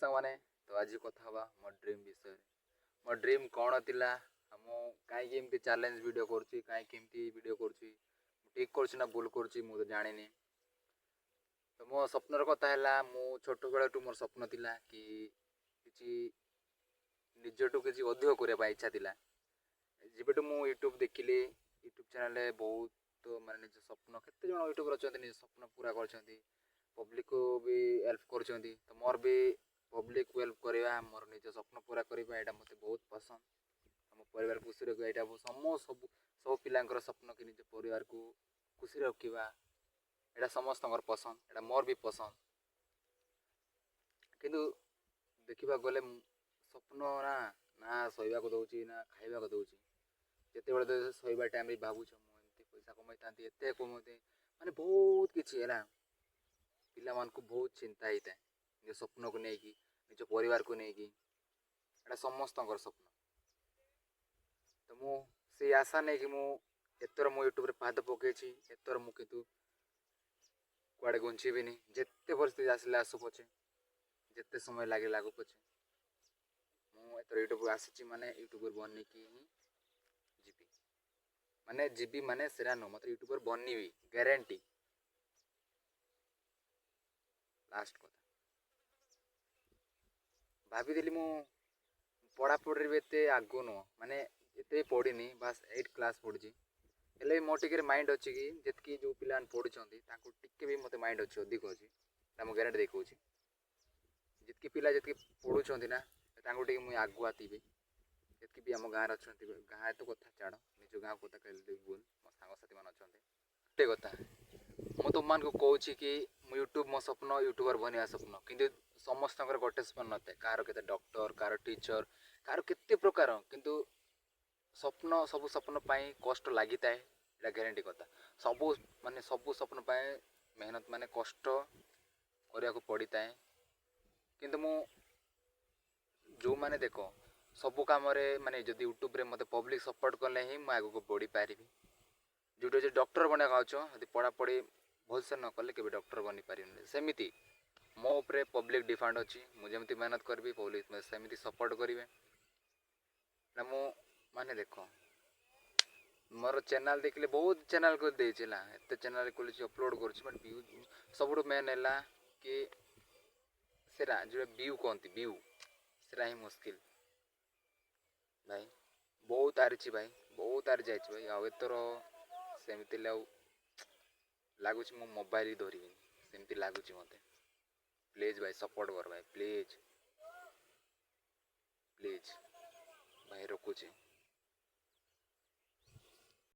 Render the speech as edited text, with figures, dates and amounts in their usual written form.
ସାଙ୍ଗମାନେ, ତ ଆଜି କଥା ହେବା ମୋ ଡ୍ରିମ୍ ବିଷୟରେ। ମୋ ଡ୍ରିମ୍ କ'ଣ ଥିଲା ଆଉ ମୁଁ କାହିଁକି ଏମିତି ଚ୍ୟାଲେଞ୍ଜ ଭିଡ଼ିଓ କରୁଛି, କାହିଁକି ଏମିତି ଭିଡ଼ିଓ କରୁଛି, ମୁଁ ଠିକ୍ କରୁଛି ନା ଭୁଲ କରୁଛି ମୁଁ ତ ଜାଣିନି। ତ ମୋ ସ୍ୱପ୍ନର କଥା ହେଲା, ମୁଁ ଛୋଟବେଳଠୁ ମୋର ସ୍ୱପ୍ନ ଥିଲା କି କିଛି ନିଜଠୁ କିଛି ଅଧିକ କରିବା ପାଇଁ ଇଚ୍ଛା ଥିଲା। ଯେବେଠୁ ମୁଁ ୟୁଟ୍ୟୁବ୍ ଦେଖିଲି, ୟୁଟ୍ୟୁବ୍ ଚ୍ୟାନେଲ୍ରେ ବହୁତ ମାନେ ନିଜ ସ୍ୱପ୍ନ, କେତେ ଜଣ ୟୁଟ୍ୟୁବର୍ ଅଛନ୍ତି ନିଜ ସ୍ୱପ୍ନ ପୁରା କରିଛନ୍ତି, ପବ୍ଲିକକୁ ବି ହେଲ୍ପ କରୁଛନ୍ତି। ତ ମୋର ବି ପବ୍ଲିକକୁ ହେଲ୍ପ କରିବା, ମୋର ନିଜ ସ୍ୱପ୍ନ ପୁରା କରିବା, ଏଇଟା ମୋତେ ବହୁତ ପସନ୍ଦ। ଆମ ପରିବାର ଖୁସି ରଖିବା, ଏଇଟା ସବୁ ସବୁ ପିଲାଙ୍କର ସ୍ୱପ୍ନ କି ନିଜ ପରିବାରକୁ ଖୁସିରେ ରଖିବା, ଏଇଟା ସମସ୍ତଙ୍କର ପସନ୍ଦ, ଏଇଟା ମୋର ବି ପସନ୍ଦ। କିନ୍ତୁ ଦେଖିବାକୁ ଗଲେ ସ୍ୱପ୍ନ ନା ନା ଶୋଇବାକୁ ଦେଉଛି ନା ଖାଇବାକୁ ଦେଉଛି। ଯେତେବେଳେ ତ ଶୋଇବା ଟାଇମ୍ରେ ଭାବୁଛ ମୁଁ ଏମିତି ପଇସା କମାଇଥାନ୍ତି, ଏତେ କମାଇଥାନ୍ତି, ମାନେ ବହୁତ କିଛି ହେଲା। ପିଲାମାନଙ୍କୁ ବହୁତ ଚିନ୍ତା ହେଇଥାଏ ନିଜ ସ୍ୱପ୍ନକୁ ନେଇକି, ନିଜ ପରିବାରକୁ ନେଇକି, ଏଇଟା ସମସ୍ତଙ୍କର ସ୍ୱପ୍ନ। ତ ମୁଁ ସେଇ ଆଶା ନେଇକି ମୁଁ ଏଥର ମୁଁ ୟୁଟ୍ୟୁବରେ ପାଦ ପକେଇଛି। ଏଥର ମୁଁ କିନ୍ତୁ କୁଆଡ଼େ ଘୁଞ୍ଚିବିନି, ଯେତେ ପରିସ୍ଥିତି ଆସିଲେ ଆସୁ ପଛେ, ଯେତେ ସମୟ ଲାଗେ ଲାଗୁ ପଛେ, ମୁଁ ଏଥର ୟୁଟ୍ୟୁବକୁ ଆସିଛି ମାନେ ୟୁଟ୍ୟୁବର ବନିକି ହିଁ ଯିବି। ମାନେ ଯିବି ମାନେ ସେଟା ନୁହଁ, ମୋତେ ୟୁଟ୍ୟୁବର ବନିବି ଗ୍ୟାରେଣ୍ଟି। ଲାଷ୍ଟ କଥା ଭାବିଥିଲି, ମୁଁ ପଢ଼ାପଢ଼ିରେ ବି ଏତେ ଆଗକୁ ନୁହଁ, ମାନେ ଏତେ ବି ପଢ଼ିନି, ବାସ୍ 8 କ୍ଲାସ୍ ପଢ଼ିଛି। ହେଲେ ବି ମୋର ଟିକେ ମାଇଣ୍ଡ ଅଛି କି ଯେତିକି ଯେଉଁ ପିଲାମାନେ ପଢ଼ୁଛନ୍ତି ତାଙ୍କୁ ଟିକେ ବି ମୋତେ ମାଇଣ୍ଡ ଅଛି, ଅଧିକ ଅଛି, ତା ମୁଁ ଗ୍ୟାରେଣ୍ଟି ଦେଇ କହୁଛି। ଯେତିକି ପିଲା ଯେତିକି ପଢ଼ୁଛନ୍ତି ନା, ତାଙ୍କୁ ଟିକେ ମୁଇଁ ଆଗୁଆ ଥିବି। ଯେତିକି ବି ଆମ ଗାଁରେ ଅଛନ୍ତି, ଗାଁ ତ କଥା ଛାଡ଼, ନିଜ ଗାଁ କଥା କହିଲେ ଭୁଲ, ମୋ ସାଙ୍ଗସାଥିମାନେ ଅଛନ୍ତି। ଗୋଟେ କଥା ମୁଁ ତୁମମାନଙ୍କୁ କହୁଛି କି ମୁଁ ୟୁଟ୍ୟୁବ୍, ମୋ ସ୍ୱପ୍ନ ୟୁଟ୍ୟୁବର୍ ବନିବା ସ୍ୱପ୍ନ। କିନ୍ତୁ ସମସ୍ତଙ୍କର ଗୋଟେ ସ୍ୱପ୍ନ ନଥାଏ, କାହାର କେତେ ଡକ୍ଟର, କାହାର ଟିଚର୍, କାହାର କେତେ ପ୍ରକାର। କିନ୍ତୁ ସ୍ୱପ୍ନ, ସବୁ ସ୍ୱପ୍ନ ପାଇଁ କଷ୍ଟ ଲାଗିଥାଏ, ଏଇଟା ଗ୍ୟାରେଣ୍ଟି କଥା। ସବୁ ମାନେ ସବୁ ସ୍ୱପ୍ନ ପାଇଁ ମେହନତ ମାନେ କଷ୍ଟ କରିବାକୁ ପଡ଼ିଥାଏ। କିନ୍ତୁ ମୁଁ ଯେଉଁମାନେ ଦେଖ ସବୁ କାମରେ, ମାନେ ଯଦି ୟୁଟ୍ୟୁବରେ ମୋତେ ପବ୍ଲିକ୍ ସପୋର୍ଟ କଲେ ହିଁ ମୁଁ ଆଗକୁ ବଢ଼ିପାରିବି। ଯେଉଁଠି ଯଦି ଡକ୍ଟର ବନିବାକୁ ଚାହୁଁଛ, ଯଦି ପଢ଼ାପଢ଼ି ଭଲସେ ନ କଲେ କେବେ ଡକ୍ଟର ବନିପାରିବନି। ସେମିତି ମୋ ଉପରେ ପବ୍ଲିକ୍ ଡିମାଣ୍ଡ ଅଛି, ମୁଁ ଯେମିତି ମେହନତ କରିବି ପବ୍ଲିକ୍ ମୋତେ ସେମିତି ସପୋର୍ଟ କରିବେ ନା। ମୁଁ ମାନେ ଦେଖ ମୋର ଚ୍ୟାନେଲ୍ ଦେଖିଲେ ବହୁତ ଚ୍ୟାନେଲ୍ କରିଦେଇଛି ହେଲା, ଏତେ ଚ୍ୟାନେଲ୍ ଖୋଲିଛି, ଅପଲୋଡ଼ କରୁଛି, ବଟ୍ ଭ୍ୟୁ ସବୁଠୁ ମେନ୍ ହେଲା କି ସେଟା ଯେଉଁଟା ଭ୍ୟୁ କହନ୍ତି, ଭ୍ୟୁ ସେଟା ହିଁ ମୁସ୍କିଲ ଭାଇ। ବହୁତ ହାରିଛି ଭାଇ, ବହୁତ ହାରି ଯାଇଛି ଭାଇ। ଆଉ ଏଥର ସେମିତି ହେଲେ ଆଉ ଲାଗୁଛି ମୁଁ ମୋବାଇଲ ଧରିବିନି, ସେମିତି ଲାଗୁଛି ମୋତେ। ପ୍ଲିଜ୍ ଭାଇ, ସପୋର୍ଟ କର ଭାଇ, ପ୍ଲିଜ୍ ପ୍ଲିଜ୍ ଭାଇ, ରଖୁଛି।